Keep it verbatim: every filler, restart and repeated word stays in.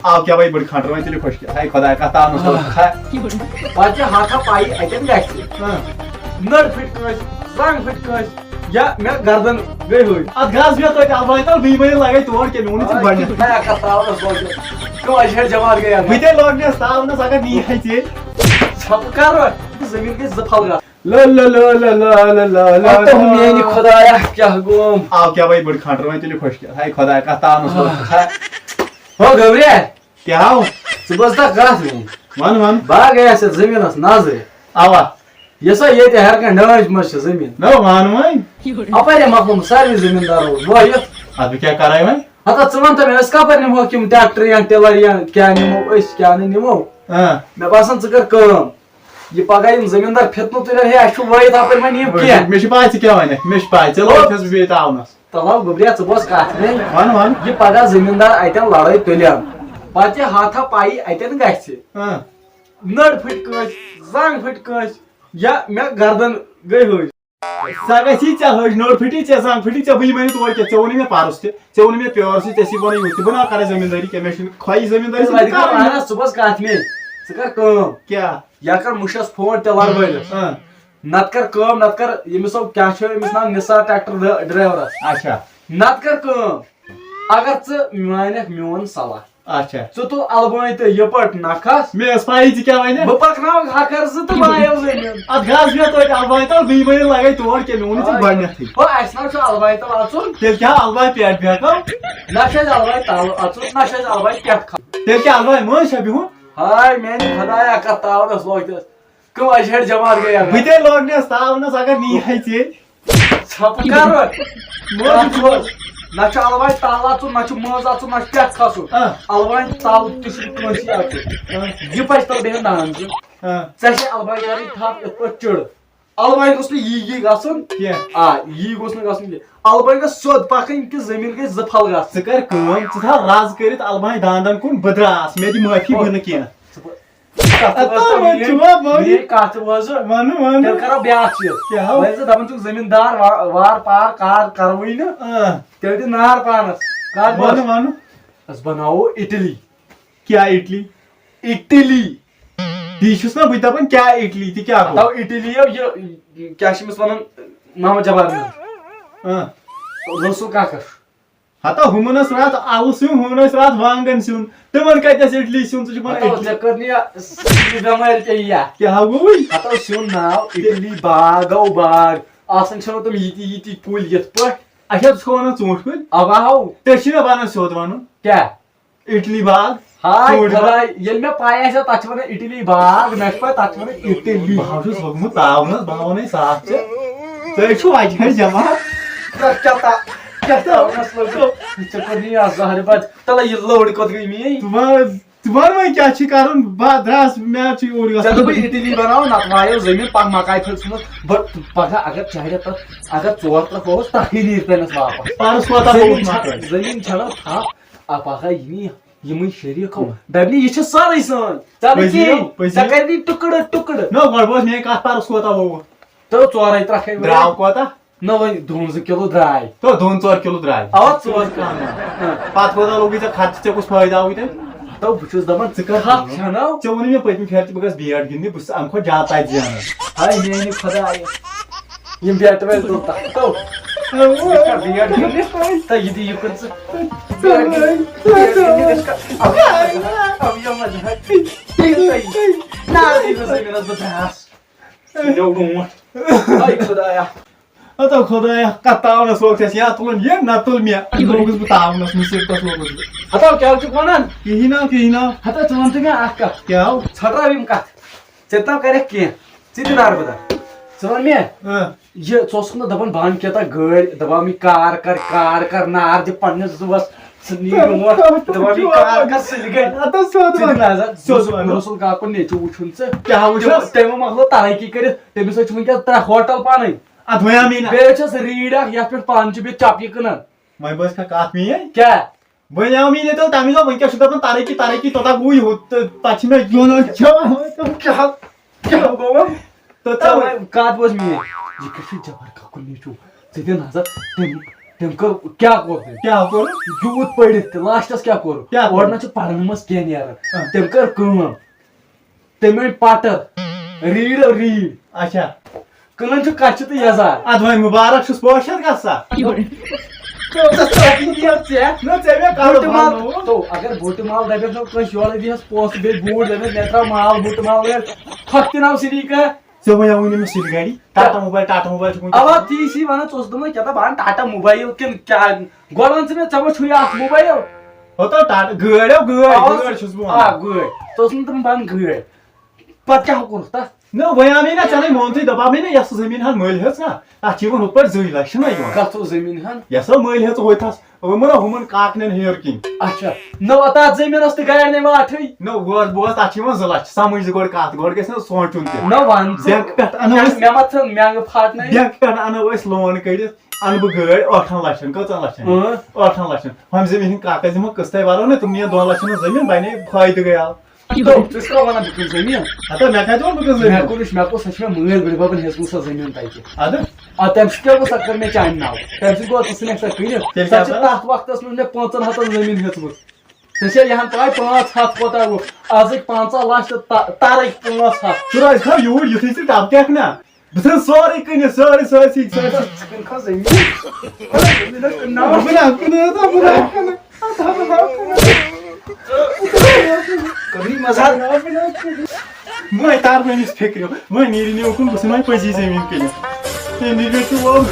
آو کیٛاہ وۄنۍ بٔڑ کھنٛڈ وۄنۍ تُلِو خۄشکہِ۔ ہاے خۄدایا، کَتھ تاونَس منٛز۔ ہاے۔ پَتہٕ چھِ ہَتھا پَیی اَتٮ۪ن گژھِ۔ ہاں۔ نٔر پھٕٹۍ کٲنٛسہِ، زنٛگ پھٕٹۍ کٲنٛسہِ، یا مےٚ گردن گٔے ہٕج۔ اَتھ گژھ بیٚہہ توتہِ اَلباے تَل، بٕے مٲنِو لَگَے تور کیٚنٛہہ، مےٚ ووٚنُے ژےٚ گۄڈٕنٮ۪تھ۔ ہاے، کَتھ تاونَس منٛز چھُ۔ کیوں اَجہِ ہٮ۪تھ جماعت گٔے اَتھ؟ بہٕ تہِ لوٚگ مےٚ تاونَس، اگر نی ہے ژےٚ۔ ژھۄپہٕ کَر وۄنۍ؟ زٔمیٖن گٔے زٕ پھَل گژھ۔ لہ لہ لہ لہ لہ لہ لہ لہ۔ اَتھ میٛانہِ خۄدایا، کیٛاہ گوٚوم؟ آو کیٛاہ وۄنۍ بٔڑ کھنٛڈ وۄنۍ تُلِو خۄشکہِ۔ ہاے خۄدایا، کَتھ تاونَس منٛز۔ ہاے۔ ہو گوٚبریا۔ کیٛاہ ہو؟ ژٕ بوز تہ کتھ میٲنۍ۔ ون ون۔ بہٕ ہا گٔیس یتھ زٔمیٖنس نظرِ۔ اوا۔ یۄس سا ییٚتہِ ہر کانٛہہ ڈٲنٛج منٛز چھِ زٔمیٖن۔ نہ ون وۄنۍ۔ اپٲرۍ مۄکلومُت ساروٕے زٔمیٖندارو وٲیِتھ۔ ادٕ بہٕ کیٛاہ کرے وۄنۍ؟ ہتا ژٕ وَن تہٕ مےٚ، أسۍ کپٲرۍ نِمہوکھ یِم ٹریکٹر یا ٹِلر یا کیٛاہ نِمو أسۍ، کیٛاہ نہٕ نِمو؟ اۭں۔ مےٚ باسان ژٕ کر کٲم۔ یہِ پگاہ یِم زٔمیٖندار فِتنہٕ تُلن، ہے، اَسہِ چھُ وٲیِتھ اپٲرۍ وۄنۍ یِم کینٛہہ۔ مےٚ چھِ پَے ژٕ کیٛاہ وَنکھ، مےٚ چھِ پَے، ژےٚ لوگ چھَس بہٕ بیٚیہِ تاونَس۔ تَلہٕ ہاو گوٚبریا، ژٕ بوز کَتھ میٛٲنۍ۔ وَن، وَن۔ یہِ پَگاہ زٔمیٖندار اَتٮ۪ن لَڑٲے تُلن، پَتہٕ یہِ ہَتھا پَیی اَتٮ۪ن گژھِ۔ اۭں۔ نٔر پھٕٹۍ کٲنٛسہِ، زنٛگ پھٕٹۍ کٲنٛسہِ، یا مےٚ گردن گٔے ہٕج۔ سۄ گژھی ژےٚ ہٕج، نٔر پھٕٹی ژےٚ، زنٛگ پھٕٹی ژےٚ، بٕے مٲنِو تورٕ کیٛاہ، ژےٚ ووٚنُے مےٚ پَرُس تہِ، ژےٚ ووٚنُے مےٚ پیور سُہ، ژےٚ چھی وَنان یُتھ تہِ، بہٕ نا کَرے زٔمیٖندٲری کینٛہہ، مےٚ چھُنہٕ خۄشی زٔمیٖندٲری ژٕ سۭتۍ وَتہِ کَرُن۔ کَر اَہَن حظ، ژٕ بوز کَتھ میٛٲنۍ، ژٕ کَر کٲم۔ کیٛاہ؟ یا کر مُشس فون ٹِلر وٲلِس۔ اۭں۔ نتہٕ کر کٲم، نتہٕ کر ییٚمِس سُہ کیٛاہ چھُ أمِس ناو، نثار ٹریکٹر ڈ-، ڈرایورس۔ اچھا۔ نتہٕ کر کٲم، اگر ژٕ مانکھ میون صلاح، اچھا۔ ژٕ تُل البٲنۍ تہٕ یہِ پٲٹھۍ نکھس۔ مےٚ ٲس پَیی ژٕ کیٛاہ وَنکھ۔ بہٕ پکناوکھ ہکھر زٕ تہٕ بایو زٔمیٖن۔ اتھ گژھ مےٚ توتہِ البٲنۍ تل، بیٚیہِ مٲنِو لگے تور کینٛہہ، مےٚ ووٚنُے ژےٚ گۄڈٕنیتھٕے۔ ہو، اسہِ نہ چھُ البٲنۍ تل اژُن۔ تیٚلہِ کیٛاہ البٲنۍ پٮ۪ٹھ بیٚہکو؟ نہ چھُ اسہِ البٲنۍ تل اژُن، نہ چھُ اسہِ البٲنۍ پٮ۪ٹھ کھسُن۔ تیٚلہِ کیٛاہ البٲنۍ منٛز چھا بِہُن؟ ہاے میٛانہِ خۄدایا، کتھ تاونس وٲتۍ أسۍ۔ کم اجہر جماعت گٔے اگر۔ بہٕ تہِ لوگنس تاونس اگر نی ہے ژےٚ۔ ژھۄپہٕ کر۔ موج کتھ چھُ۔ بوز۔ نہ چھُ الوانہِ تل اژُن، نہ چھُ منٛز اژُن، نہ چھُ پٮ۪ٹھ کھسُن۔ آ۔ الوانہِ تل تہِ چھُنہٕ کٲنٛسی اژُن۔ آ۔ یہِ پزِ تل بیٚہن دان زٕ۔ آ۔ ژےٚ چھے الوانہِ کرٕنۍ تھپھ یِتھ پٲٹھۍ چِڑ۔ الوانہِ گوٚژھ نہٕ یی یی گژھُن۔ کینٛہہ۔ آ، یی گوٚژھ نہٕ گژھُن کینٛہہ۔ الوانہِ گژھِ سیوٚد پکٕنۍ کہِ زٔمیٖن گژھِ زٕ پھل گژھٕنۍ۔ ژٕ کر کٲم، ژٕ تھاو رز کٔرِتھ الوانہِ داندن کُن، بہٕ دراس، مےٚ دِ معٲفی، بہٕ نہٕ کینٛہہ۔ ژٕ پٲ-، کتھ اَتھ بوز تام تام وۄنۍ چھُ وۄنۍ، وۄنۍ۔ میٲنۍ کتھ بوز۔ وَنہٕ، وَنہٕ۔ تیٚلہِ کرو بیٛاکھ چیٖز۔ کیٛاہ ہو؟ وۄنۍ زِ دپان چھُکھ زٔمیٖندار وا-، وار پار کار کرٕوٕے نہٕ۔ آ۔ تیٚلہِ دِ نار پانس۔ کتھ بوز۔ وَنہٕ، وَنہٕ۔ أسۍ بناوو اِٹلی۔ کیٛاہ اِٹلی؟ اِٹلی۔ تی چھُس نا بہٕ دپان، کیٛاہ اِٹلی تہِ کیٛاہ گوٚو؟ دپو اِٹلی یو یہِ، کیٛاہ چھِ أمِس ونان، محمد جبار۔ آ۔ رسول کاکا۔ ہتا ہُمن ٲس راتھ اَلہٕ سیُن، ہُمن ٲس راتھ وانگن سیُن۔ تِمن کتہِ آسہِ اِڈلی سیُن؟ ژٕ چھُکھ وَنان ہتو، اِڈلی۔ ژےٚ کٔر نہٕ یہِ، یہِ بٮ۪مٲرۍ ژےٚ یہِ یا؟ کیٛاہ ہا گوٚوُے؟ ہتو سیُن ناو اِڈلی باغو باغ۔ آسان چھِنہٕ تِم یِتی یِتی کُلۍ یِتھ پٲٹھۍ؟ اچھا، ژٕ چھُکھ وَنان ژوٗنٛٹھۍ کُلۍ؟ اَوا ہو۔ تیٚلہِ چھِنہٕ بَنان سیوٚد وَنُن۔ کیٛاہ؟ اِڈلی باغ۔ ہاے ژوٗنٛٹھۍ باغ۔ خۄداے، ییٚلہِ مےٚ پَے آسہِ ہا، تَتھ چھِ وَنان اِڈلی باغ، مےٚ چھِ پَے، تَتھ چھِ وَنان اِڈلی۔ بہٕ ہا چھُس لوٚگمُت تاونَس، بہٕ ہا وَنَے صاف ژےٚ۔ ژٕ ہے چھُ وَجہِ ہٕنٛز جماعت۔ ژٕ کیٛاہ تا-، کیٛاہ تاونَس لوٚگُت؟ ژےٚ کوٚر نہٕ یہِ زہرِ بَد۔ تَلہ یہِ لٔڑ کوٚت گٔے میٛٲنۍ؟ ژٕ وَن، ژٕ وَن وۄنۍ کیٛاہ چھِ کَرُن؟ بہٕ درٛاس، مےٚ چھُ اوٗرۍ ژےٚ گژھُن۔ دوٚپُے اِڈلی بَناو، نَتہٕ وایو زٔمیٖن پَتہٕ مَکایہِ پھٔلۍ ژھٕنُس۔ بہٕ پَگاہ اگر چاہے تَتھ، اگر ژور ترٛکھ ووٚوُس، تَتھ یی نیٖرِتھ پٮ۪نَس واپَس۔ پَرُس کوتاہ زٔمیٖن ووٚوُس چھَ-، مَکٲے؟ زٔمیٖن چھَنہٕ تھَپھ، آ، پَگاہ یی نہٕ یِمَے شریٖک ہو، دَپہِ نہٕ، یہِ چھِ سٲرٕے سٲنۍ۔ ژےٚ نہٕ پٔزی کِہیٖنۍ۔ ہو، پٔزی۔ ژےٚ کَرِ دی ٹُکڑٕ ٹُکڑٕ۔ نہ، گۄڈٕ بوز میٛٲنۍ کَتھ، پَرُس کوتاہ ووٚوُکھ؟ تہٕ ژورَے ترٛکھ ہے وٲتۍ۔ درٛاو کوتاہ؟ نہ، وۄنۍ دُہَن زٕ کِلوٗ درٛاے۔ تو دۄن ژور کِلوٗ درٛاے۔ اَوا، ژور کِلوٗ۔ ہاں۔ پَتہٕ کوتاہ لوٚگُے ژےٚ خرچہٕ، ژےٚ کُس فٲیدٕ آوُے تَمہِ؟ ہَتو، بہٕ چھُس دَپان، ژٕ کَر ہَتھ چھَنہٕ؟ ژےٚ ووٚنُے مےٚ پٔتمہِ پھِرِ تہِ، بہٕ گژھٕ بی اٮ۪ڈ گِنٛدنہِ، بہٕ چھُس اَمہِ کھۄتہٕ زیادٕ تَتہِ زینان۔ ہاے میٛانہِ خۄدایہِ۔ یِم بیٹہٕ وٲلۍ تُل تَتھ۔ تو۔ یہِ کر بیٹ گِنٛدنہِ؟ تہٕ یہِ دِ یہِ کُن ژٕ۔ بیٹ گِنٛدنہِ، بیٹ گِنٛدنہِ گژھِ کر۔ اب یہِ مزٕ، اب یہِ مزٕ۔ یہِ تۄہہِ۔ نہ، یہِ گوٚو زٔمیٖنَس بہٕ درٛاس۔ ژٕ نیوٗ ڈونٛٹھ۔ ہاے خۄدایا۔ ہتو خۄدایا، کتھ تاونس لوگ ژےٚ؟ یا تُلُن یہِ، نہ تُل مےٚ۔ لوگُس بہٕ تاونس، مُصیبتس لوگُس بہٕ۔ ہتو، کیٛاہ چھُکھ ونان؟ کِہیٖنۍ نہ، کِہیٖنۍ نہ۔ ہتو، ژٕ وَن تہٕ مےٚ اکھ کتھ۔ کیٛاہ ہو؟ ژھۄٹراو یِم کتھ۔ ژےٚ تام کرکھ کینٛہہ، ژٕ تہِ نار بدل۔ ژٕ وَن مےٚ، اۭں۔ یہِ ژٕ اوسُکھ نہٕ دَپان بہٕ اَنہٕ کیٛاہ تام گٲڑۍ، دَپان یہِ کار کر، کار کر، نار دِ پننِس زُوَس، ژٕ نی برونٛٹھ، دَپان یہِ کار کر سُلہِ گٔنٛڈۍ۔ اَدٕ حظ سیوٚد ژٕ دِ وَن۔ نظر، سیوٚد وَن۔ رسول کاکُن نیٚچوٗ وٕچھُن ژٕ۔ کیٛاہ وٕچھُس؟ تٔمۍ، تٔمۍ مۄکلو ترقی کٔرِتھ، تٔمِس حظ چھِ وٕنکیٚس ترٛےٚ ہوٹل پانَے۔ اَدٕ وۄنۍ آو مےٚ نہٕ۔ بیٚیہِ حظ چھَس ریٖڈ اَکھ، یَتھ پٮ۪ٹھ پانہٕ چھِ بیٚیہِ چَپلہِ کٕنان۔ وۄنۍ بہٕ حظ کَرٕ کَتھ میٛٲنۍ۔ کیٛاہ؟ وۄنۍ آو مےٚ یہِ تیٚلہِ تَمہِ دۄہ، وٕنکیٚس چھُ دَپان ترقی، ترقی، توٚتام گوٚو یہِ ہُہ، تہٕ پَتہٕ چھِ مےٚ یُن وۄنۍ کھٮ۪وان۔ کیٛاہ، کیٛاہ گوٚو وۄنۍ؟ توٚتام ژےٚ وۄنۍ کَتھ بوز میٛٲنۍ؟ یہِ کیٛاہ چھُ جبار کاکُن نیٚچوٗ؟ ژٕ دِ نظر، تٔمۍ، تٔمۍ کٔر، کیٛاہ کوٚر تٔمۍ؟ کیٛاہ کوٚر؟ یوٗت پٔرِتھ تہِ لاسٹس کیٛاہ کوٚر؟ کیٛاہ کوٚر؟ اورٕ نہ چھُ پرنہٕ منٛز کینٛہہ نیران۔ ہاں۔ تٔمۍ کٔر کٲم، تٔمۍ أنۍ پٹر، ریٖڈ او ریٖڈ۔ اچھا۔ کٕنان چھُ کچھِ تہٕ یزار۔ ادٕ وۄنۍ مُبارک چھُس پوشر گژھان۔ ژےٚ اوسُس ژۄپی دِیَو ژےٚ۔ نہ، ژےٚ مےٚ کَرُن بوٹہٕ مال، بنووُن۔ تو اگر بوٹہٕ مال دَپٮ۪کھ نہ کٲنٛسہِ یورٕ دِیَس پونٛسہٕ بیٚیہِ بوٗٹھ دَپٮ۪کھ مےٚ ترٛاو مال بوٹہٕ مال وٲلۍ، تھۄکھ تہِ ناو سِلی کانٛہہ۔ ژےٚ وَنیٛاوُے نہٕ مےٚ سُلہِ گاڑِ، ٹاٹا موبایل، ٹاٹا موبایل چھُکھ وٕنکیٚس۔ اوا تی چھی وَنان، ژٕ اوسُکھ دوٚپمُت کیٛاہ تام بہٕ اَنہٕ ٹاٹا موبایل کِنہٕ کیٛاہ؟ گۄڈٕ وَن ژٕ مےٚ، ژےٚ ما چھُے اَتھ موبایل؟ ہو تو ٹاٹا گٲڑۍ، ہو گٲڑۍ، اوا، گٲڑۍ چھُس بہٕ آ، وَنان۔ گٲڑۍ۔ ژٕ اوسُکھ نہٕ تِم بَنان گٲڑۍ۔ پَتہٕ کیٛاہ کوٚرُکھ تَتھ؟ نہ، وۄنۍ آو مےٚ نہ، ژےٚ نے مونتھٕے، دَپاو مےٚ نہ، یۄس سۄ زٔمیٖن ہَن مٔلۍ ہیٚژ نہ، تَتھ چھِ یِوان ہُتھ پٲٹھۍ زٕے لَچھ، چھِنہ یِوان؟ کَتھ اوس زٔمیٖن ہَن؟ یۄس سۄ مٔلۍ ہیٚژ ہوٚتھَس، وۄنۍ مَہ ہُمَن کاکنٮ۪ن ہیٚور کِنۍ۔ اچھا، نہ، تَتھ زٔمیٖنَس تہِ گاڑِ نِوان اَٹھٕے۔ نہ، بوز، بوز، تَتھ چھِ یِوان زٕ لَچھ، سَمٕجھ زِ گۄڈٕ کَتھ، گۄڈٕ گژھِ نہ سونٛچُن تہِ۔ نہ، وَن ژٕ۔ بینٛک پٮ۪ٹھ اَنو مےٚ، أسۍ، مےٚ ما ژھٕن مٮ۪نٛگہٕ پھاٹنٲوِتھ؟ بینٛک پٮ۪ٹھ اَنو أسۍ لون کٔڑِتھ، اَنہٕ بہٕ گٲڑۍ ٲٹھَن لَچھَن، کۭژَن لَچھَن؟ اۭں۔ ٲٹھَن لَچھَن۔ ہُمہِ زٔمیٖن ہِنٛدۍ کاغذ دِمو قٕسطے بَرو نہ، تِم نِیَن دۄن لَچھَن ہٕنٛز زٔمیٖن، بَنے فٲیدٕ گٔے آو۔ تو ژٕ چھُکھ وَنان بہٕ کٕنہٕ زٔمیٖن؟ ہتا مےٚ کَتہِ ووٚن بہٕ کٕنہٕ زٔمیٖن؟ مےٚ کوٚرُس، مےٚ کوٚر، سۄ چھِ مےٚ مٲلۍ بٔڈِ بَبَن ہیٚژمٕژ سۄ زٔمیٖن تَتہِ۔ اَدٕ؟ اَدٕ تَمہِ سۭتۍ کیٛاہ گوٚو، سۄ کٔر مےٚ چانہِ ناوٕ۔ تَمہِ سۭتۍ گوٚو ژٕ ژھٕنکھ سۄ کٕنِتھ۔ تیٚلہِ سۄ کیٛاہ چھِ کرٕ؟ تَتھ وقتَس منٛز مےٚ پانٛژَن ہَتَن زٔمیٖن ہیٚژمٕژ۔ ژےٚ چھےٚ یِہَن پَے پانٛژھ ہَتھ کوٗتاہ گوٚو؟ آزٕکۍ پنٛژاہ لَچھ تہٕ تَ-، تَرٕکۍ پانٛژھ ہَتھ۔ ژٕ روزِ کھا یوٗرۍ، یُتھُے ژٕ ڈَبہٕ ٹٮ۪کھ نا۔ بہٕ تھٲوٕ سورُے کٕنِتھ، سٲرٕے، سٲرسٕے، سٲرسٕے۔ ژٕ کٕن کھا زٔمیٖن؟ زٔمیٖنَس کٕنناو۔ بہٕ نہ کٕنہٕ، بہٕ نہ کٕنہٕ۔ کٔرٕے مزاق۔ وۄنۍ تار بہٕ أمِس فِکرِ، وۄنۍ نیرِ نہٕ اُکُن، بہٕ ژھٕنہٕ وۄنۍ پٔزی زٔمیٖن کٕنِتھ۔ ہے، نیرِ مےٚ ژٕ وَن۔